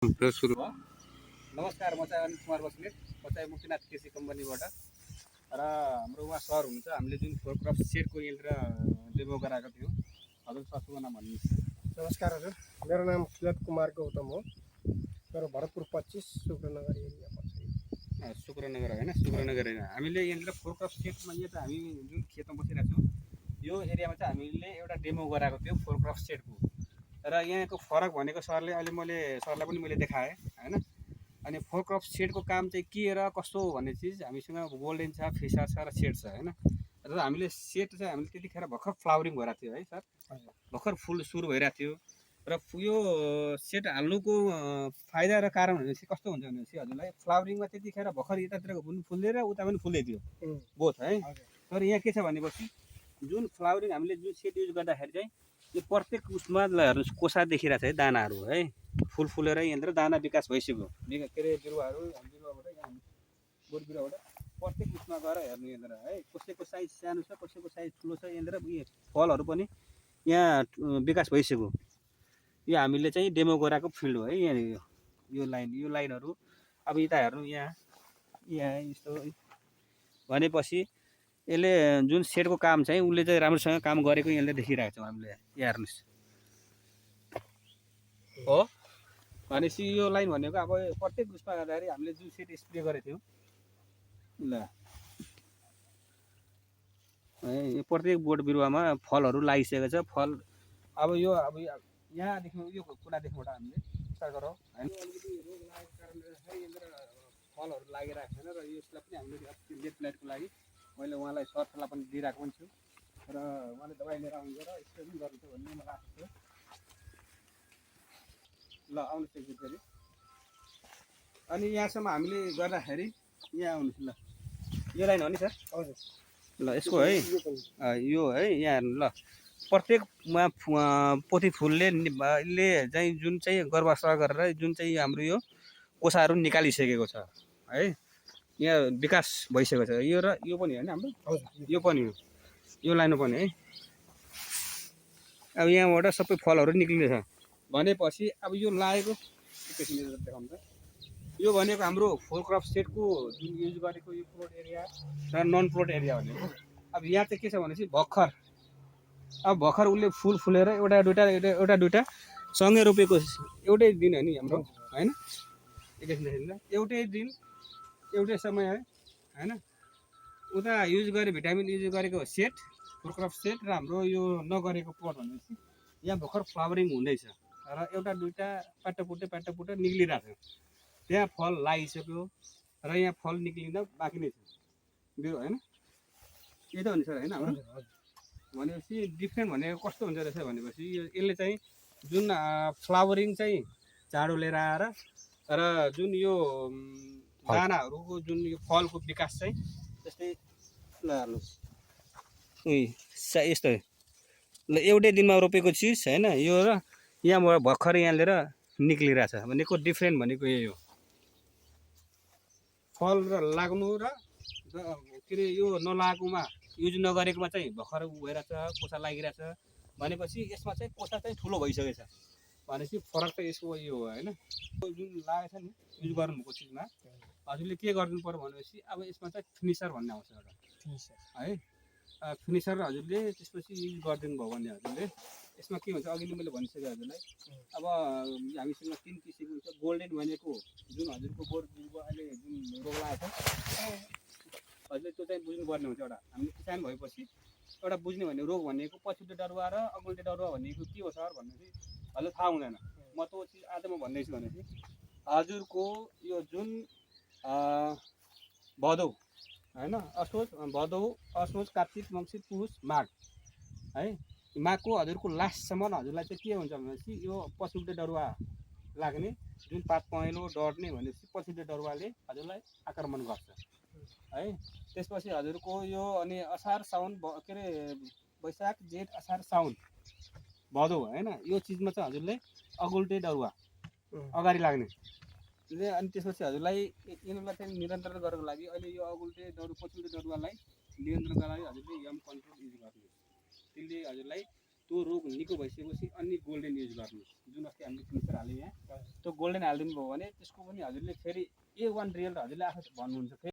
सुरु नमस्कार, म चाहिँ अनिल कुमार बस्नेत, म चाहिँ मुक्तिनाथ कृषि कम्पनीबाट र हाम्रो उहाँ सर हुनुहुन्छ। हामीले जुन फोर क्रप सेडको यन्त्र डेमो गराएको थियौँ, हजुर सरको नाम भन्नुहोस्। नमस्कार हजुर, मेरो नाम किलत कुमार गौतम हो। मेरो भरतपुर 25 शुक्रनगर एरिया पर्छ। शुक्रनगर होइन, शुक्रनगर होइन। हामीले यहाँनिर फोर क्रप सेडमा यहाँ त हामी जुन खेतमा बसिरहेको छौँ, यो एरियामा चाहिँ हामीले एउटा डेमो गराएको थियौँ फोर क्रप सेडको। र यहाँको फरक भनेको सरले अहिले सरलाई पनि मैले देखाएँ होइन। अनि फोर क्रप सेडको काम चाहिँ के र कस्तो भन्ने चिज हामीसँग गोल्डेन छ, फिसर छ र सेड छ होइन। र हामीले सेड चाहिँ हामीले त्यतिखेर भर्खर फ्लावरिङ भइरहेको थियो है सर, भर्खर फुल सुरु भइरहेको थियो। र यो सेड हाल्नुको फाइदा र कारण भनेपछि कस्तो हुन्छ भनेपछि हजुरलाई फ्लावरिङमा त्यतिखेर भर्खर यतातिरको पनि फुल्दै र उता पनि फुल्दै थियो बोथ है। तर यहाँ के छ भनेपछि जुन फ्लावरिङ हामीले जुन सेड युज गर्दाखेरि चाहिँ यो प्रत्येक उसमा हेर्नुहोस् कोसा देखिरहेको छ है, दानाहरू है, फुल फुलेर यहाँनिर दाना विकास भइसक्यो। के अरे बिरुवाहरू बिरुवाबाट यहाँ बोट बिरुवाबाट प्रत्येक उसमा गएर हेर्नु यहाँनिर है, कसैको साइज सानो छ, कसैको साइज ठुलो छ। यहाँनिर फलहरू पनि यहाँ विकास भइसक्यो। यो हामीले चाहिँ डेमो गराएको फिल्ड हो है। यहाँनिर यो लाइनहरू अब यता हेर्नु, यहाँ यस्तो भनेपछि यसले जुन सेडको काम चाहिँ उसले चाहिँ राम्रोसँग काम गरेको यहाँले देखिरहेको छौँ हामीले। यहाँ हेर्नुहोस् हो भनेपछि यो लाइन भनेको अब प्रत्येक उसमा गर्दाखेरि हामीले जुन सेड स्प्रे गरेको थियौँ ल है, यो प्रत्येक बोट बिरुवामा फलहरू लागिसकेको छ। फल अब यहाँदेखि यो कुरादेखिबाट हामीले स्टार्ट गरौँ होइन। अलिकति रोग लागेको कारणले गर्दाखेरि यहाँनिर फलहरू लागिरहेको छैन। र यसलाई पनि हामीले लेट लाइटको लागि मैले उहाँलाई सरसल्लाह पनि दिइरहेको पनि छु। र उहाँले दबाई लिएर आउनु र स्प्रे पनि गर्नुहुन्छ भन्ने मलाई आएको थियो। ल आउनुहोस् एकचोटि फेरि। अनि यहाँसम्म हामीले गर्दाखेरि यहाँ आउनुहोस् ल, यो लाइन हो नि सर? हजुर ल यसको है यो है यहाँ हेर्नु ल, प्रत्येकमा पोथी फुलले चाहिँ जुन चाहिँ गर्भाशय गरेर जुन चाहिँ हाम्रो यो कोसाहरू निकालिसकेको छ है, यहाँ विकास भइसकेको छ। यो र यो पनि होइन हाम्रो, यो पनि हो, यो लाइनमा पनि है। अब यहाँबाट सबै फलहरू निक्लिँदैछ भनेपछि अब यो लागेको एकैछिन देखाउनु त। यो भनेको हाम्रो फोर क्रप सेडको जुन युज गरेको यो प्लोट एरिया र नन प्लोट एरिया भनेको। अब यहाँ चाहिँ के छ भनेपछि भर्खर उसले फुल फुलेर एउटा दुइटा सँगै रोपेको एउटै दिन हो नि हाम्रो होइन। एकैछिन एउटै दिन एउटै समय है होइन। उता युज गरे भिटामिन युज गरेको सेट फोर क्रप सेट र हाम्रो यो नगरेको प्लट भनेपछि यहाँ भर्खर फ्लावरिङ हुँदैछ र एउटा दुइटा पाटोपुटे निक्लिरहेको छ। त्यहाँ फल लागिसक्यो र यहाँ फल निक्लिँदा बाँकी नै छ बिरु होइन। यही त हो नि सर होइन हाम्रो। भनेपछि डिफ्रेन्ट भनेको कस्तो हुन्छ रहेछ भनेपछि यसले चाहिँ जुन फ्लावरिङ चाहिँ चाँडो लिएर आएर र जुन यो दानाहरूको जुन यो फलको विकास चाहिँ त्यस्तै ल हेर्नुहोस् यस्तो ल, एउटै दिनमा रोपेको चिज होइन यो र यहाँबाट भर्खर यहाँ लिएर निक्लिरहेछ भनेको डिफ्रेन्ट भनेको यही हो। फल र लाग्नु र के अरे यो नलागेकोमा युज नगरेकोमा चाहिँ भर्खर भइरहेछ, कोसा लागिरहेछ भनेपछि यसमा चाहिँ कोसा चाहिँ ठुलो भइसकेको छ भनेपछि फरक त यसको यो हो होइन। जुन लागेको छ नि युज गर्नुभएको चिजमा हजुरले के गरिदिनु पर्यो भनेपछि अब यसमा चाहिँ फिनिसर भन्ने आउँछ एउटा है। फिनिसर हजुरले त्यसपछि युज गरिदिनु भयो भने हजुरले यसमा के हुन्छ अघि नै मैले भनिसकेँ हजुरलाई। अब हामीसँग 3 किसिमको हुन्छ। गोल्डेन भनेको जुन हजुरको बोट बिरुवा अहिले जुन रोग लागेको छ हजुरले त्यो चाहिँ बुझ्नुपर्ने हुन्छ। एउटा हामीले किसान भएपछि एउटा बुझ्ने भन्ने रोग भनेको पछिल्लो डरुवा र अग्लो डरुवा भनेको के हो सर भनेपछि हजुरलाई थाहा हुँदैन। म त चिज आज म भन्दैछु भनेपछि हजुरको यो जुन भदौ होइन, भदौ असोज कार्तिक मङ्सिर पुस माघ है, माघको हजुरको लास्टसम्म हजुरलाई चाहिँ के हुन्छ भनेपछि यो पछिल्लो डरुवा लाग्ने जुन पात पहेँलो डढ्ने भनेपछि पछिल्लो डरुवाले हजुरलाई आक्रमण गर्छ है। त्यसपछि हजुरको यो अनि असार साउन के अरे वैशाख जेठ असार साउन भदौ होइन, यो चिजमा चाहिँ हजुरले अगुल्टे डरुवा अगाडि लाग्ने। अनि त्यसपछि हजुरलाई यिनीहरूलाई चाहिँ नियन्त्रण गर्नको लागि अहिले यो अगुल्टे पछिल्लो डरुवालाई नियन्त्रण गर्नको लागि हजुरले यम कन्ट्रोल युज गर्नु। त्यसले हजुरलाई त्यो रोग निको भइसकेपछि अनि गोल्डन युज गर्नुहोस् जुन अस्ति हामीले टिन्चर हाल्यौँ यहाँ त्यो गोल्डन हालिदिनु भयो भने त्यसको पनि हजुरले फेरि A1 रियल हजुरले आफै भन्नुहुन्छ